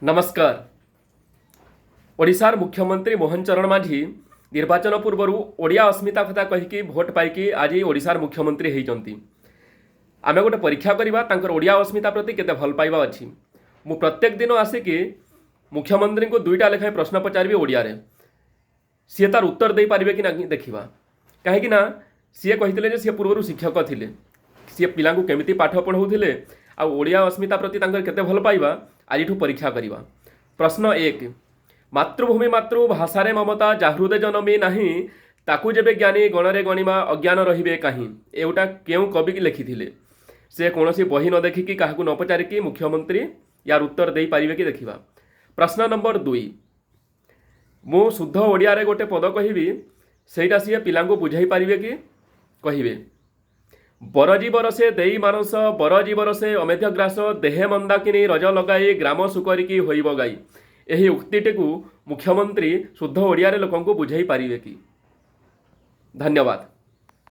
ନମସ୍କାର। ଓଡ଼ିଶାର ମୁଖ୍ୟମନ୍ତ୍ରୀ ମୋହନ ଚରଣ ମାଝୀ ନିର୍ବାଚନ ପୂର୍ବରୁ ଓଡ଼ିଆ ଅସ୍ମିତା କଥା କହିକି ଭୋଟ ପାଇକି ଆଜି ଓଡ଼ିଶାର ମୁଖ୍ୟମନ୍ତ୍ରୀ ହେଇଛନ୍ତି। ଆମେ ଗୋଟେ ପରୀକ୍ଷା କରିବା, ତାଙ୍କର ଓଡ଼ିଆ ଅସ୍ମିତା ପ୍ରତି କେତେ ଭଲ ପାଇବା ଅଛି। ମୁଁ ପ୍ରତ୍ୟେକ ଦିନ ଆସିକି ମୁଖ୍ୟମନ୍ତ୍ରୀଙ୍କୁ ଦୁଇଟା ଲେଖାଏଁ ପ୍ରଶ୍ନ ପଚାରିବି ଓଡ଼ିଆରେ। ସିଏ ତାର ଉତ୍ତର ଦେଇପାରିବେ କି ନାହିଁ ଦେଖିବା। କାହିଁକି ନା ସିଏ କହିଥିଲେ ଯେ ସିଏ ପୂର୍ବରୁ ଶିକ୍ଷକ ଥିଲେ। ସିଏ ପିଲାଙ୍କୁ କେମିତି ପାଠ ପଢ଼ାଉଥିଲେ ଆଉ ଓଡ଼ିଆ ଅସ୍ମିତା ପ୍ରତି ତାଙ୍କର କେତେ ଭଲ ପାଇବା, ଆଜିଠୁ ପରୀକ୍ଷା କରିବା। ପ୍ରଶ୍ନ 1। ମାତୃଭୂମି ମାତୃଭାଷାରେ ମମତା ଯା ହୃଦୟ ଜନମି ନାହିଁ, ତାକୁ ଯେବେ ଜ୍ଞାନୀ ଗଣରେ ଗଣିବା ଅଜ୍ଞାନ ରହିବେ କାହିଁ। ଏଇଟା କେଉଁ କବି ଲେଖିଥିଲେ? ସେ କୌଣସି ବହି ନ ଦେଖିକି, କାହାକୁ ନ ପଚାରିକି ମୁଖ୍ୟମନ୍ତ୍ରୀ ୟାର ଉତ୍ତର ଦେଇପାରିବେ କି ଦେଖିବା। ପ୍ରଶ୍ନ ନମ୍ବର 2। ମୁଁ ଶୁଦ୍ଧ ଓଡ଼ିଆରେ ଗୋଟେ ପଦ କହିବି, ସେଇଟା ସିଏ ପିଲାଙ୍କୁ ବୁଝାଇ ପାରିବେ କି କହିବେ। ବରଜି ବରସେ ଦେଇ ମାନସ, ବରଜି ବରସେ ଅମେଧ୍ୟ ଗ୍ରାସ, ଦେହେ ମନ୍ଦାକିନୀ ରଜ ଲଗାଇ, ଗ୍ରାମ ସୁକରିକି ହୋଇବ ଗାଇ। ଏହି ଉକ୍ତିଟିକୁ ମୁଖ୍ୟମନ୍ତ୍ରୀ ଶୁଦ୍ଧ ଓଡ଼ିଆରେ ଲୋକଙ୍କୁ ବୁଝାଇ ପାରିବେ କି? ଧନ୍ୟବାଦ।